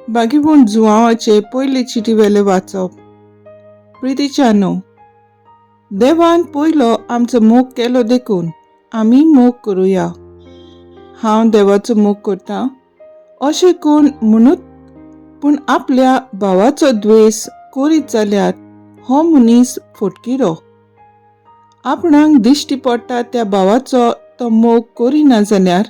बागीपूण जुवांवाचे पयले चिटी वेले वाचप. प्रितीच्यानो, देवान पयलो आमचो मोग केलो देखून आमी मोग करुया. हांव देवाचो मोग करता अशें कोण म्हणूत पूण आपल्या भावाचो द्वेस करीत जाल्यार हो मनीस फटकिरो. आपणाक दिश्टी पडटा त्या भावाचो तो मोग करिना जाल्यार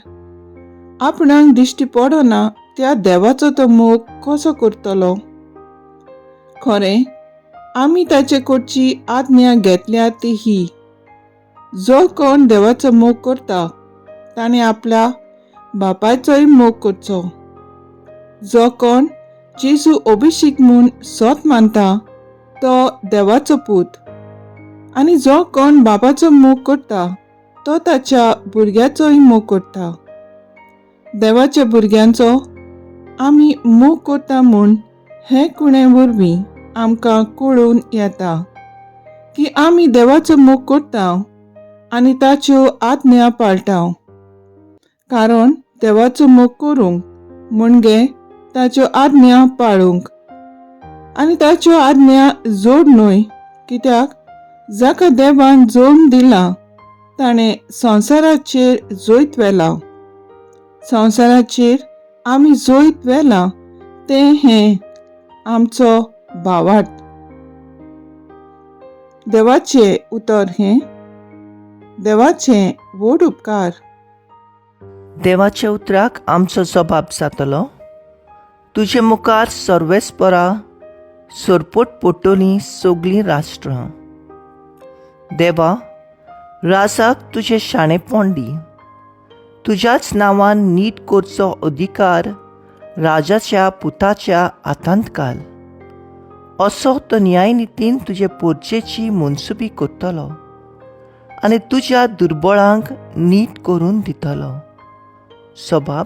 आपणाक दिश्टी पडना त्या देवाचो तो मोग कसो करतलो? खरें आमी ताचे कडची आज्ञा घेतल्या ती ही, जो कोण देवाचो मोग करता ताणें आपल्या बापायचोय मोग करचो. जो कोण जेजू अभिषेक म्हूण सत मानता तो देवाचो पूत, आनी जो कोण बापाचो मोग करता तो ताच्या भुरग्याचोय मोग करता. देवाच्या भुरग्यांचो आमी मोग करता म्हूण हे कुणे वरवीं आमकां कळून येता की आमी देवाचो मोग करता आनी ताच्यो आज्ञा पाळटा. कारण देवाचो मोग करूंक म्हणजे ताच्यो आज्ञा पाळूंक, आनी ताच्यो आज्ञा जोड न्हय, कित्याक जाका देवान जोम दिला ताणें संवसाराचेर जैत व्हेलां. संवसाराचेर आमी जैत व्हेलां तें हें आमचो भावार्थ. देवाचें उतर हें. देवाचें व्हड उपकार. देवाच्या उतराक आमचो जबाब जातलो. तुजे मुखार सर्वेस्परा सरपोट पडटलीं सगलीं राष्ट्रां. देवा, राजाक तुजें शाणेपण दी. तुज्याच नांवान नीट करचो अधिकार राजाच्या पुताच्या हातांत घाल. असो तो न्यायनितीन तुजे पोरचेची मनसुबी करतलो आनी तुज्या दुर्बळांक नीट करून दितलो. सबाब,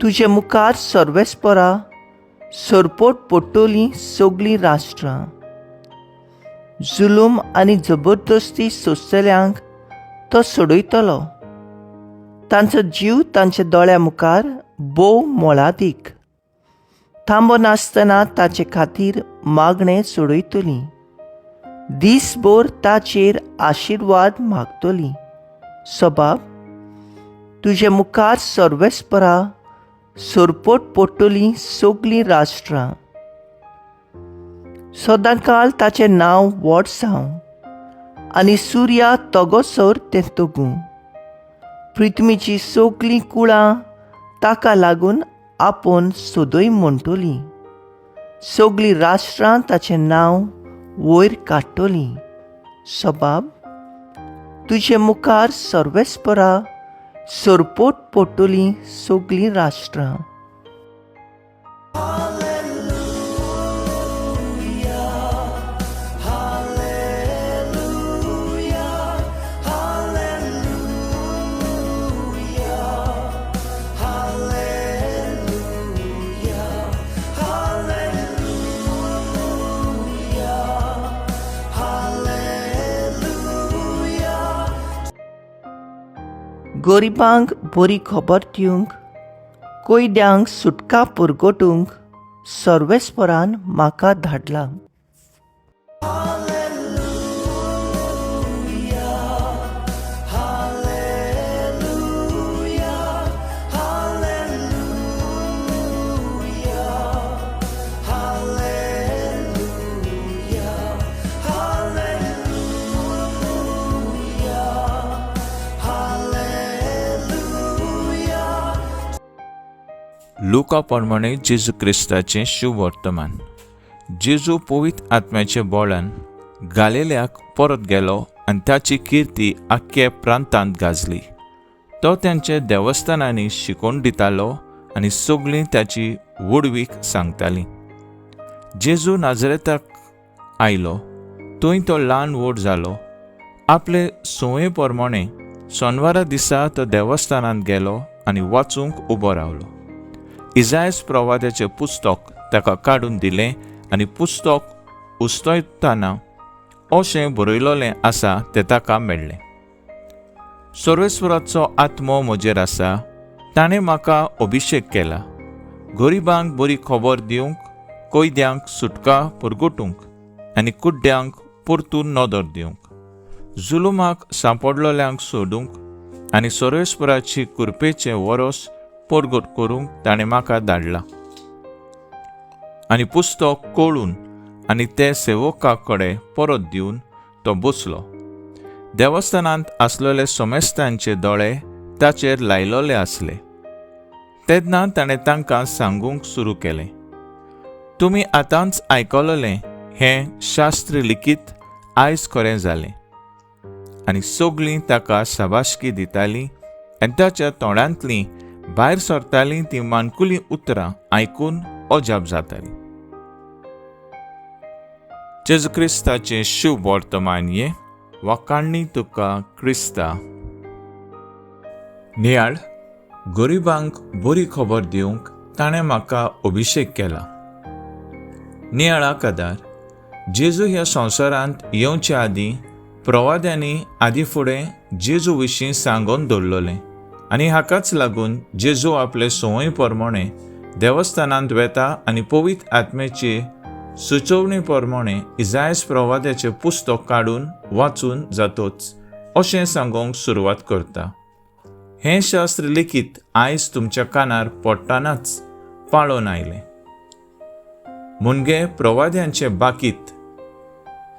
तुजे मुखार सर्वेस्परा सरपोट पडटलीं सगलीं राष्ट्रां. जुलूम आनी जबरदस्ती सोंसतल्यांक तो सोडयतलो. तांचो जीव तांच्या दोळ्या मुखार भोव मोलादीक. थांबो नासतना ताचे खातीर मागणें सोडयतलीं. दीसभर ताचेर आशिर्वाद मागतलीं. सबाब, तुजे मुखार सर्वेस्परा सरपोट पडटलीं सगलीं राष्ट्रां. सदांकाळ ताचें नांव व्हड जावं आनी सुर्या तगोसर तें तगूं. पृथ्वीचीं सगलीं कुळां ताका लागून आपोवन सदय म्हणटलीं. सगलीं राष्ट्रां ताचें नांव वयर काडटलीं. सबाब, तुजे मुखार सर्वेस्परा सरपोट पडटलीं सगलीं राष्ट्रां. गरिबांक बरी खबर दिवंक, कैद्यांक सुटका पुरगटूंक सर्वेस्परान म्हाका धाडला. लुका प्रमाणे जेजू क्रिस्ताचें शुभवर्तमान. जेजू पवित्र आत्म्याच्या बोळान गालिल्याक परत गेलो आनी ताची किर्ती आख्खे प्रांतांत गाजली. तो तांच्या देवस्थानांनी शिकोवन दितालो आनी सगळीं ताची व्हडवीक सांगतालीं. जेजू नाजरेताक आयलो, थंय तो ल्हान व्हड जालो. आपले संवये प्रमाणे सोनवारा दिसा तो देवस्थानांत गेलो आनी वाचूंक उबो रावलो. इजायस प्रवादाचें पुस्तक ताका काडून दिलें आनी पुस्तक उस्तयतना अशें बरयलोलें आसा तें ताका मेळ्ळें. सर्वेस्वराचो आत्मो म्हजेर आसा, ताणें म्हाका अभिशेक केला गरिबांक बरी खबर दिवंक, कैद्यांक सुटका परगटूंक आनी कुड्ड्यांक परतून नदर दिवंक, जुलुमाक सांपडलोल्यांक सोडूंक आनी सर्वेस्पराची कृपेचें वरोस परगट करूंक ताणें म्हाका धाडला. आनी पुस्तक कळून आनी ते सेवका कडेन परत दिवन तो बसलो. देवस्थानांत आसलेले समेस्तांचे दोळे ताचेर लायलोले आसले. तेन्ना ताणें तांकां सांगूंक सुरू केलें, तुमी आतांच आयकलोलें हें शास्त्र लिखीत आयज खरें जालें. आनी सगळीं ताका शाबासकी दितालीं आनी ताच्या तोंडांतलीं भायर सरतालीं तीं माणकुलीं उतरां आयकून अजाप जातालीं. जेजू क्रिस्ताचें शुभ वर्तमान हें. वाखाणणी तुका क्रिस्ता. नियाळ. गरिबांक बरी खबर दिवंक ताणें म्हाका अभिशेक केला. नियाळाक आदार जेजू ह्या संवसारांत येवचे आदीं प्रवाद्यांनी आदीं फुडें जेजू विशीं सांगून दवरलेलें आनी हाकाच लागून जेजू आपले संवय प्रमाणे देवस्थानांत वेता आनी पवित्र आत्म्याचे सुचोवणी प्रमाणे इजायस प्रवाद्याचें पुस्तक काडून वाचून जातोच अशें सांगूंक सुरवात करता. हें शास्त्र लिखीत आयज तुमच्या कानार पडटनाच पाळोन आयलें. मुणगे प्रवाद्यांचें बाकीत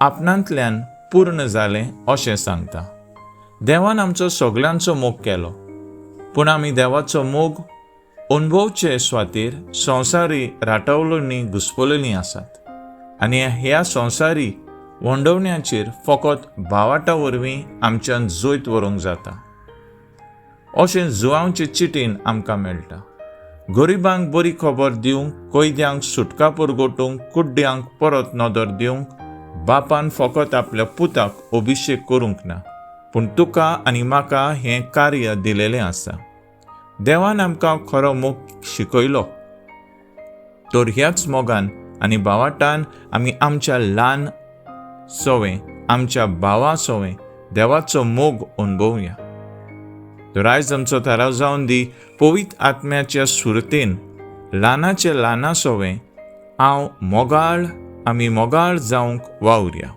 आपणांतल्यान पूर्ण जालें अशें सांगता. देवान आमचो सगल्यांचो मोग केलो, पूण आमी देवाचो मोग अणभवचे स्वातीर संवसारी राटवलोनी घुस्पलेलीं आसात आनी ह्या संवसारी वंडवण्याचेर फकत भावाटा वरवीं आमच्यान जैत व्हरूंक जाता अशें जुवांवचे चिटीन आमकां मेळटा. गरिबांक बरी खबर दिवंक, कैद्यांक सुटका परगटूंक, कुड्ड्यांक परत नदर दिवंक बापान फकत आपल्या पुताक अभिशेक करूंक ना, पूण तुका आनी म्हाका हें कार्य दिलेलें आसा. देवान आमकां खरो मोग शिकयलो तर ह्याच मोगान आनी भावाटान आमी आमच्या ल्हान सवें, आमच्या भावा सवें देवाचो मोग अणभवया. तर आयज आमचो थाराव जावन दी, पवित्र आत्म्याच्या सुरतेन ल्हानाचे ल्हाना सवें हांव मोगाळ, आमी मोगाळ जावंक वावुरया.